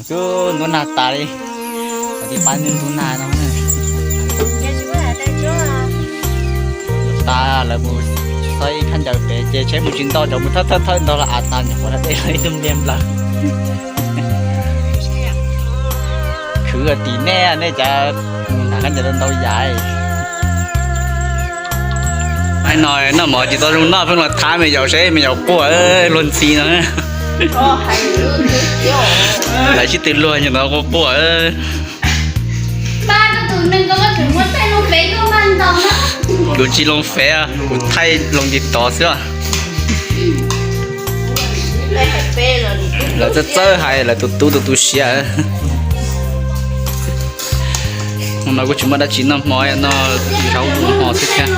Ub, ntub nag tas li, tiv pab ntub nag no. Tas lawv mus txog ib phab ncauj pem ces tsheb mus tsis ntau, tsam mus thawb thawb thawb ntau los av tas nyuam qhuav dej los ib tug npliag nplaws. Khwv tim nej, nej cas mus nag khaub ncaws ntau yam. Aib no noj mov tsis tau zoo noj, pheej los thab me yaus seb me yaus quaj luag ntxhi no. Lawv sib tw luag nyuag ntawd quaj quaj. Kuv tsis loo fev, kuv thaij loo TikTok xwb. Lawv txawj txawj hais lawv tus tub tus tu siab. Hmo no kuj tsis muaj dab tsi noj hmo, noj zaub hmo xwb thiab.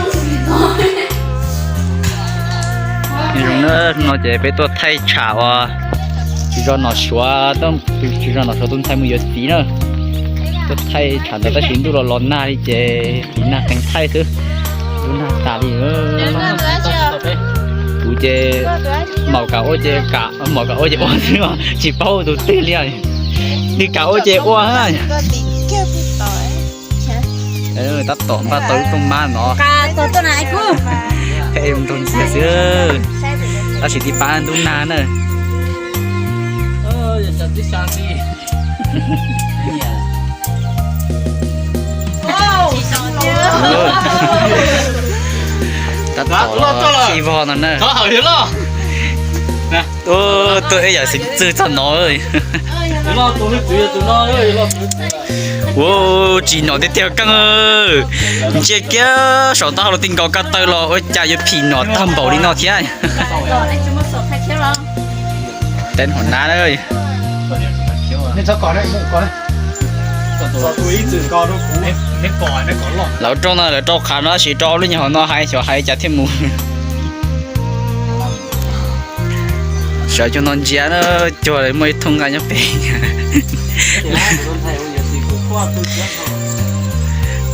Zoo na, no ces peb tuaj thaij tsham uas tsis zov nom suav, tsis zov nom suav tus ntxhais mus yuav txiv na. Tuaj thaij tsham ntawd tab sis ntuj los los nag li ces tsis nag qees thaij xwb. Ntuj nag tas li. Kuv ces maum kam ua ces, maum kam ua ces ua xwb, tsis paub ua tus twg li. Twg kam ua ces ua. Tab tom npaj tau lub rooj mab no. Peb ntog ntxiag xwb, tab sis tib pab ntub nag na. Tab tom los sib vog no na. Tuaj ib yam xeev txwg txog no. Ua tsis nom tiag tiag Keej, ntsia kiag saum taub hau los tij nkaus ko taw los ua cas yuav phim nom tag npaum li no thiab. Teeb hauv nab. Lawv rooj no lawv rau qhav no tab sis rau lub nyuag hauv no hais xyov hais cas thiaj mus. Sawv cuag no ntsia na, cuag muaj ib thooj nqa nyob pem.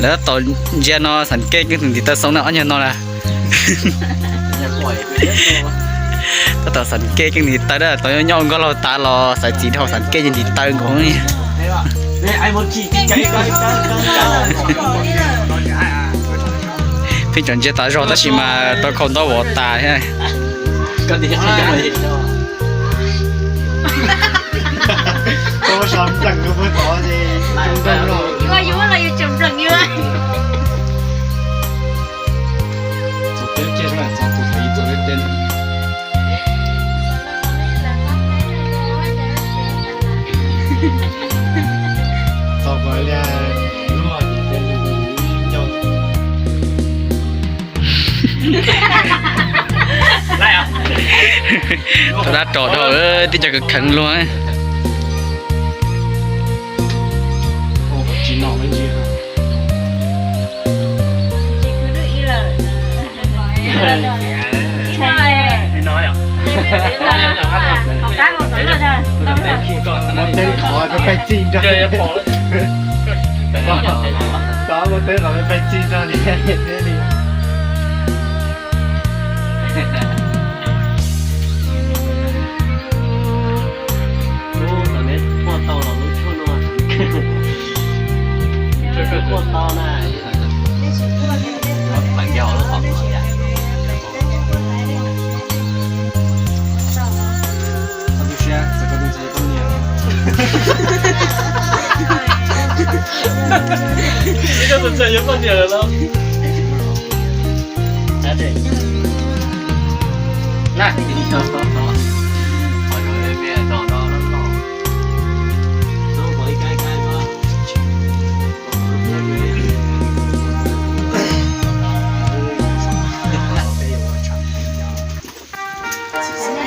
Lawv tab tom ntsia no xav kej keej ntim taw xoo na ob nyuag no na. Tab tom xav kej keej ntim taw na, tau nyob ua nkauj laug tas los xaiv txiv dhau xav kej ces ntim taw nkaus. Pheej tseem ntsia tas zog tab sis mas rau khau ntaub vov tas thiab. Tau dab ros dhau, tib co kheev luag.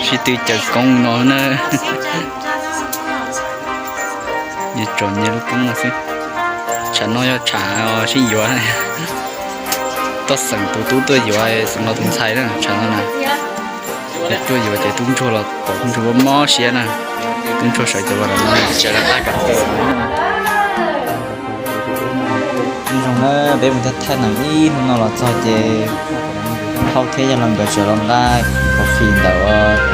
Sib tw cawm koob no na. Nyias tsom nyias lub koob no xwb. Tshav no yog tshav sib yuav. Tuaj xeem tus tub tuaj yuav xeem los tus ntxhais na, tshav no na. Tuaj yuav ces tub ntsuag los pom tub ntsuag mob siab na. Tub ntsuag sawv cov los tsav los tag kam tes. Zoo na, peb mus thaj thaj nees ib hnub no los txog ces Thauj thiab Yaj Los nkawd sawv los nqa coffee ntawm